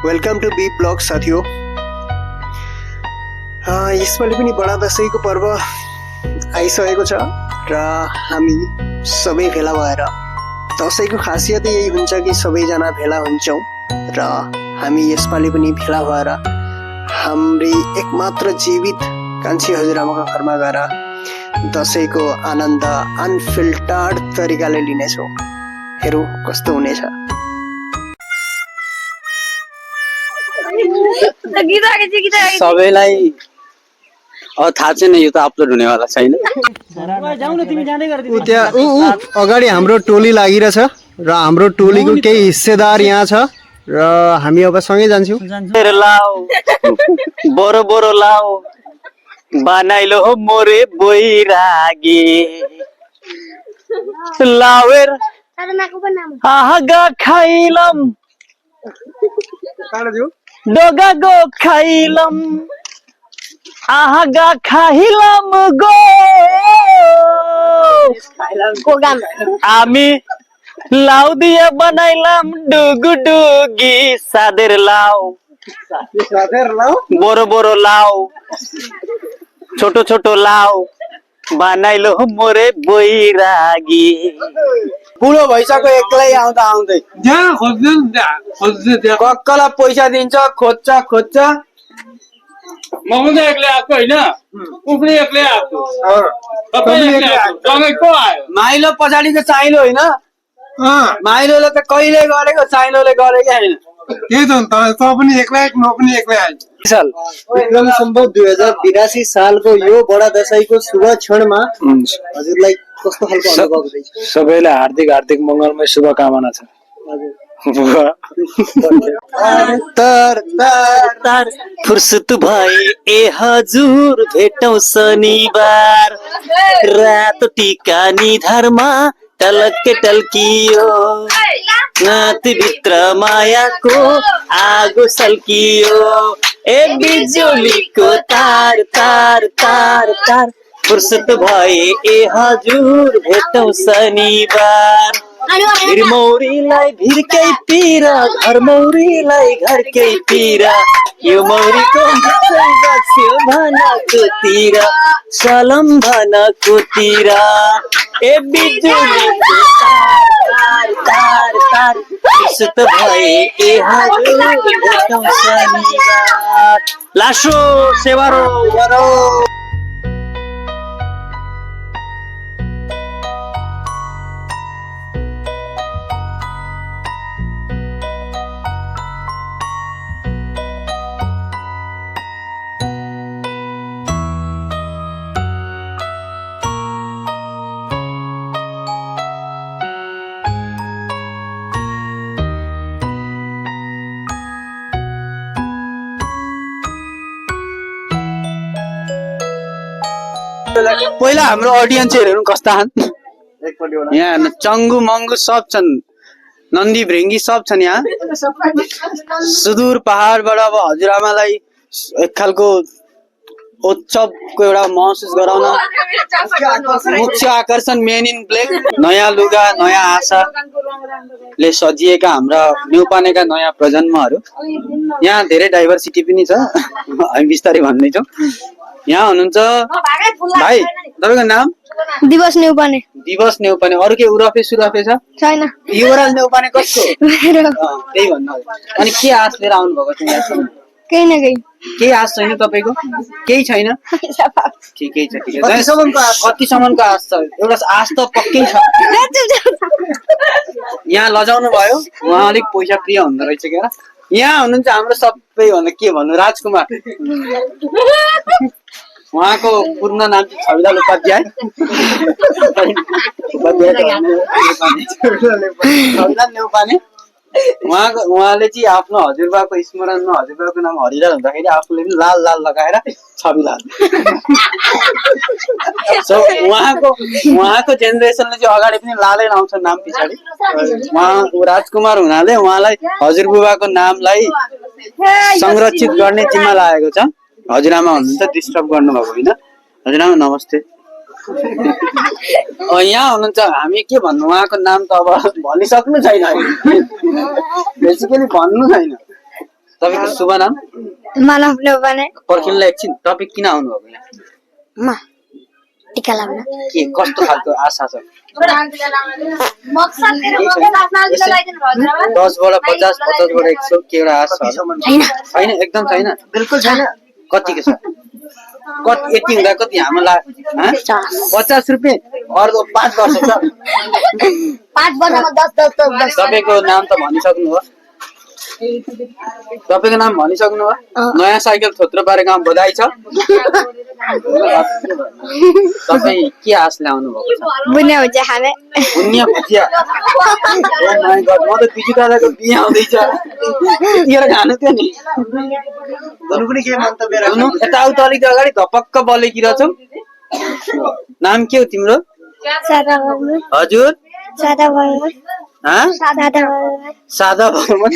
Welcome to be blog साथियों। यसपालि पनि बडा दशैंको पर्व आइसकेको छ र हामी सबै भेला भएर दशैंको खासियत यही हुन्छ कि सबैजना भेला हुन्छौँ र हामी यसपालि पनि भेला भएर हाम्री एकमात्र जीवित कान्छी हजुरआमाको घरमा गएर दशैंको आनन्द अनफिल्टर्ड तरिकाले लिनेछौँ। हेरौँ कस्तो हुनेछ। सबैलाई थाहा छैन, यो त अपलोड हुनेवाला छैन। त्यहाँ अगाडि हाम्रो टोली लागिरहेछ र हाम्रो टोलीको केही हिस्सेदार यहाँ छ र हामी अब सँगै जान्छौँ। बोरो बोरो लाओ बनाइलो मोरे बोइरागी लावेर आगा खाइलम डोगा गो खाइलम आगा खाइलम गो आमी लाउ दिए बनाइलम डुगु डुगी सादेर लाओ बोरो बोरो लाओ छोटो छोटो लाओ बनाइलो मोरे बोइरागी। बुढो भइसक्यो एक्लै आउँदा आउँदै जहाँ खोज्दै कक्कलाई पैसा दिन्छ, खोज्छ खोज्छ। म पनि एक्लै आएको होइन, ऊ पनि एक्लै आएको, तपाईँ एक्लै आएको, सँगै को आयो? माइलो पछाडिको चाइलो होइन, माइलोले त कहिले गरेको, चाइलोले गरेकै होइन। त्यही त त पनि एक्लै आएको, म पनि एक्लै आएको। विक्रम सम्भव 2082 सालको यो बडा दशैंको शुभ क्षणमा हजुरलाई कस्तो खालको अनुभव हुँदैछ? सबैलाई हार्दिक हार्दिक मङ्गलमय शुभकामना छ। तर तार फुर्सद भए ए हजुर भेटौं शनिबार रात टिका निधारमा टलक्के टल्कियो नातिभित्र मायाको आगो सल्कियो ए बिजुलीको तार तार तार तार फुर्सद भए ए हजुर भेटौं शनिबार मौरीलाई भिरकै पिरा घर मौरीलाई घरकै पिरा यो मौरीको बस्यो भनको तिर सलम भनको तिर ए बिजुलीको तार तार तार फुर्सद भए ए हजुर भेटौं शनिबार लासो सेवारो बरो। पहिला हाम्रो अडियन्सहरू हेर्नु कस्ता छन्। यहाँ चङ्गु मङ्गु सब छन्, नन्दी भृङ्गी सब छन्। यहाँ सुदूर पहाडबाट अब हजुरआमालाई एक खालको उत्सवको एउटा महसुस गराउन मुख्य आकर्षण मेन इन ब्ल्याक नयाँ लुगा नयाँ आशाले सजिएका हाम्रा न्युपानेका नयाँ प्रजन्महरू। यहाँ धेरै डाइभर्सिटी पनि छ, हामी बिस्तारै भन्दैछौँ। यहाँ हुनुहुन्छ भाइ, तपाईँको नाम? दिवस नेउपाने। दिवस नेउपाने। अरू के उरफे सुरफे छ? छैन। युवराज नेउपाने कस्तो? त्यही भन्नु। अनि के आश लिएर आउनु भएको छ यहाँसम्म? केही न केही। केही आश छैन तपाईँको? केही छैन? ठिकै छ ठिकै छ। कतिसम्मको आश छ? एउटा आश त पक्कै छ। यहाँ लजाउनु भयो, उहाँ अलिक पैसा प्रिय हुँदो रहेछ क्या। यहाँ हुनुहुन्छ हाम्रो सबैभन्दा के भन्नु राजकुमार, उहाँको पूर्ण नाम चाहिँ छविलाल उपाध्याय। छविलाल नेउपाने। उहाँले चाहिँ आफ्नो हजुरबाको स्मरणमा हजुरबाको नाम हरिलाल हुँदाखेरि आफूले पनि लाल लाल लगाएर छविलाल। सो उहाँको जेनेरेसनले चाहिँ अगाडि पनि लालै लाउँछ नाम पछाडि। उहाँ राजकुमार हुनाले उहाँलाई हजुरबुबाको नामलाई संरक्षित गर्ने जिम्मा लागेको छ। हजुरआमा हुनुहुन्छ, डिस्टर्ब गर्नुभएको होइन। हजुरआमा नमस्ते। यहाँ हुनुहुन्छ, हामी के भन्नु, उहाँको नाम त अब भनिसक्नु छैन, बेसिकली भन्नु छैन। तपाईँको शुभ नाम मानव नेउपाने पर्खिनुलाई एकछिन तपाईँ किन आउनुभएको यहाँ मा टिका लाग्न के कस्तो खालको आशा छ 10बाट 50 50बाट 100 के एउटा आशा छ छैन छैन एकदम छैन बिल्कुल छैन कतिको छ कति यति हुँदा कति हाम्रो 50 रुपियाँ अर्को 5 वर्ष छ 5 वर्षमा 10 तपाईँको नाम त भनिसक्नु हो तपाईँको नाम भनिसक्नु हो नयाँ साइकल थोत्रो पारेको बधाई छ तपाईँ के आशले आउनु भएको छ बुन्या हुन्छ खाने बुनिया भुजिया Oh my God, म त बिजु दादाको बिहे आउँदैछ यतिखेर खानु थियो नि अरू पनि के मन्तव्य सुन्नु यताउता अलिक अगाडि धपक्क बलेकिरहेछौ नाम के हो तिम्रो सादा बर्मन हजुर सादा बर्मन हाँ सादा बर्मन सादा ब्रह्मन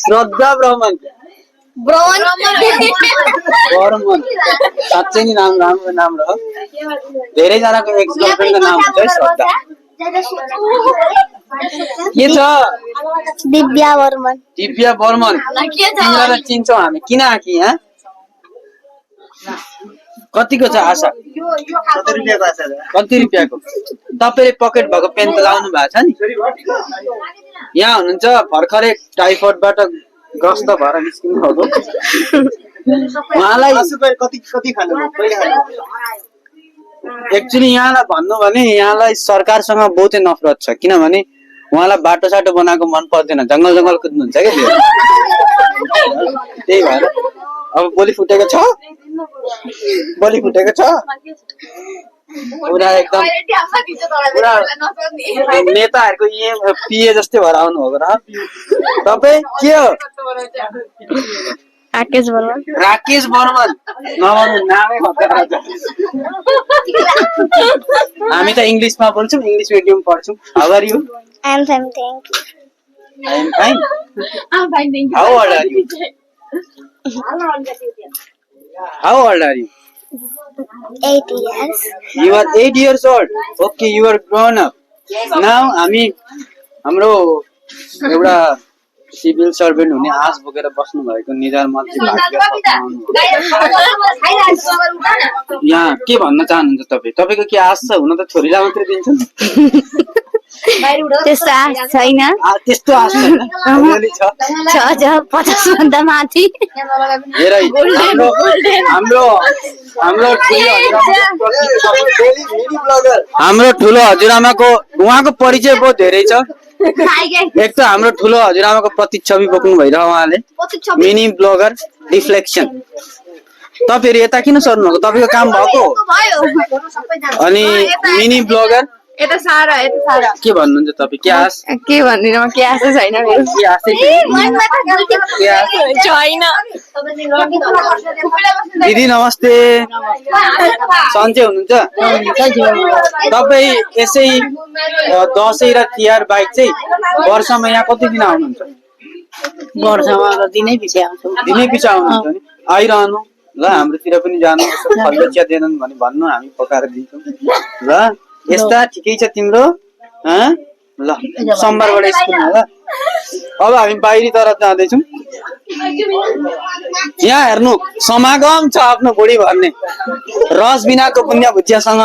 श्रद्धा ब्रह्मन ब्रह्मन साँच्चै नि नाम राम्रो नाम रह धेरैजनाको एक्स गर्लफ्रेन्डको नाम हुन्छ है श्रद्धा के छ दिव्या बर्मन दिव्या बर्मन तिमीलाई त चिन्छौ हामी किन आँखी यहाँ कतिको छ आशा कति रुपियाँको आशा छ कति रुपियाँको तपाईँले पकेट भएको पेन त लाउनु भएको छ नि यहाँ हुनुहुन्छ भर्खरै टाइफोइडबाट ग्रस्त भएर निस्किनु भएको उहाँलाई कति कति खानुभयो कहिले खानुभयो एक्चुअली यहाँलाई भन्नु भने यहाँलाई सरकारसँग बहुतै नफरत छ किनभने उहाँलाई बाटो साटो बनाएको मन पर्दैन जङ्गल जङ्गल कुद्नुहुन्छ क्या त्यो त्यही भएर अब बोली फुटेको छ बोली फुटेको छ पुरा एकदम पुरा नेताहरूको पिए जस्तै भएर आउनु भएको र तपाईँ के हो राकेश बर्मन राकेश बर्मन नभन्नु नामै खतरा छ हामी त इङ्ग्लिसमा बोल्छौँ इङ्ग्लिस मिडियम पढ्छौँ how are you I am fine, thank you. I am fine. I'm fine, thank you. How old are you? How old are you? 8 years. You are 8 years old. Okay, you are grown up. Now हाम्रो एउटा civil servant हुने आश बोकेर बस्नु भएको निधार मन्त्री यहाँ के भन्न चाहनुहुन्छ तपाईँ तपाईँको के आश छ हुन त छोरीलाई मात्रै दिन्छ त्यस्तो आश छैन त्यस्तो आश छैन अलिअलि छ 50 भन्दा माथि हेर हाम्रो ठुलो हजुरआमाको उहाँको परिचय बहुत धेरै छ एक त हाम्रो ठुलो हजुरआमाको प्रतिच्छवि बोक्नु भइरह उहाँले मिनी ब्लगर डिफ्लेक्सन तपाईहरु यता किन सर्नुभएको तपाईको काम भएको अनि मिनी ब्लगर यता सारा के भन्नुहुन्छ तपाईँ के आश के भन्दिनँ म के आशा छैन मेरो के आशै छैन दिदी नमस्ते सन्चै हुनुहुन्छ तपाईँ यसै दसैँ र तिहार बाहेक चाहिँ वर्षमा यहाँ कति दिन आउनुहुन्छ वर्षमा त दिनै पछि आउँछौँ दिनै पछि आउनुहुन्छ नि आइरहनु ल हाम्रोतिर पनि जानु फल्लो चिया दिएनन् भने भन्नु हामी पकाएर दिन्छौँ ल यस्ता ठिकै छ तिम्रो ल सोमबारबाट स्कुलमा ल अब हामी बाहिरी तरफ जाँदैछौँ यहाँ हेर्नु समागम छ आफ्नो बुढी भन्ने रस बिनाको बुनिया भुजियासँग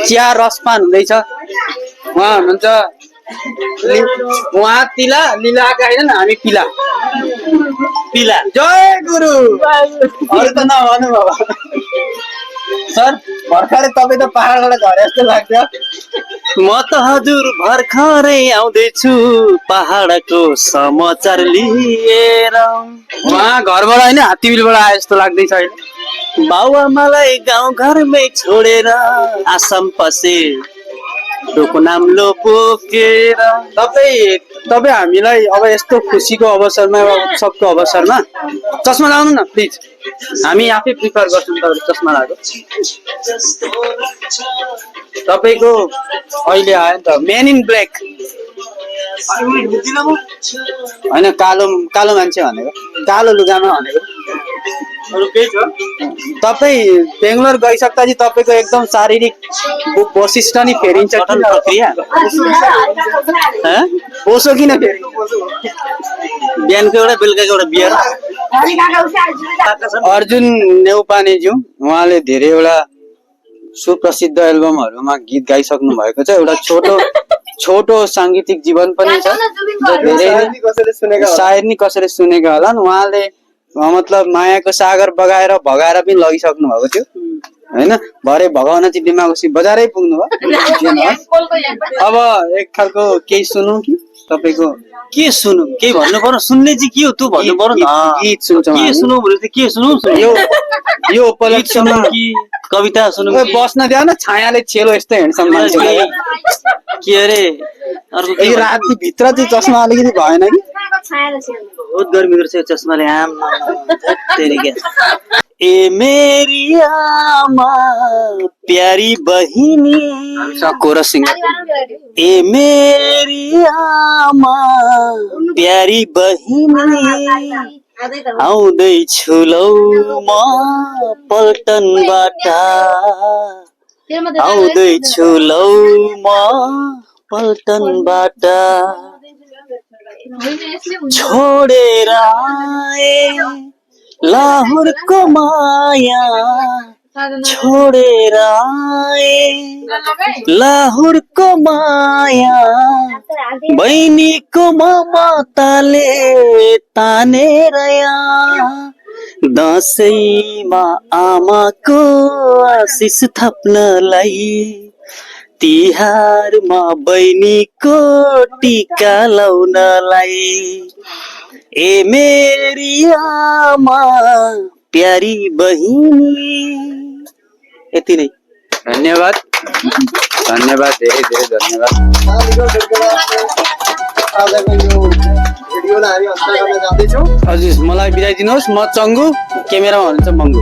चिया रसपान हुँदैछ उहाँ हुनुहुन्छ उहाँ तिला लिलाका होइन हामी पिला पिला जय गुरु अरू त नभन्नु बाबा सर भर्खरै तपाईँ त पहाडबाट झरे जस्तो लाग्छ म त हजुर भर्खरै आउँदैछु पहाडको समाचार लिएर उहाँ घरबाट होइन हात्तीबिलबाट आए जस्तो लाग्दैछ अहिले बाउआमालाई गाउँ घरमै छोडेर आसाम पसे टोको नाम्लो बोकेर तपाईँ हामीलाई अब यस्तो खुसीको अवसरमा उत्सवको अवसरमा चस्मा लाउनु न प्लिज हामी आफै प्रिफर गर्छौँ तपाईँले चस्मा लगाएको तपाईँको अहिले आयो नि त मेन इन ब्ल्याक होइन कालो मान्छे भनेको कालो लुगामा भनेको तपाईँ बेङ्गलोर गइसक्दा तपाईँको एकदम शारीरिक वैशिष्ट्य नि फेरिन्छ किन प्रक्रिया ओसो किन फेरि बिहानको एउटा बेलुकाको एउटा बियर अर्जुन नेउपानेज्यू उहाँले धेरैवटा सुप्रसिद्ध एल्बमहरूमा गीत गाइसक्नु भएको छ। एउटा छोटो साङ्गीतिक जीवन पनि छ। सायद नि कसैले सुनेका होला। उहाँले मतलब मायाको सागर बगाएर भगाएर पनि लगिसक्नु भएको थियो होइन। भरे भगाउन चाहिँ दिमागोसी बजारै पुग्नु भयो। अब एक खालको केही सुनौँ कि तपाईँको के सुनु केही भन्नु पर्यो सुन्ने चाहिँ के हो तँ भन्नु पर्यो नि गीत सुन्छौँ के सुनौ भने चाहिँ के सुनौ यो उपलक्ष्यमा कि कविता सुनौ कि बस्न दियो न छायाले छेलो यस्तो हेर्छ मान्छे के अरे अर्को के राति भित्र चाहिँ चस्मा अलिकति भएन कि बहुत गर्मी गर्छ यो चस्माले आम ए मेरी आमा प्यारी बहिनी कोरस सिंगर ए मेरी आमा प्यारी बहिनी आउँदैछु लौ म पल्टनबाट आउँदैछु लौ म पल्टनबाट छोडेर आए लाहुरको माया छोडेर आए लाहुरको माया बहिनीको ममताले तानेर यहाँ दसैँमा आमाको आशिष थप्नलाई तिहारमा बहिनीको टीका लाउनलाई ए मेरी आमा प्यारी बहिनी यति नै धन्यवाद धेरै धन्यवाद। आजको यो भिडियोलाई हामी अन्त गर्न जाँदैछौँ। हजुर मलाई बिदाइ दिनुहोस्। म चङ्गु, क्यामेरामा हुनुहुन्छ मङ्गु।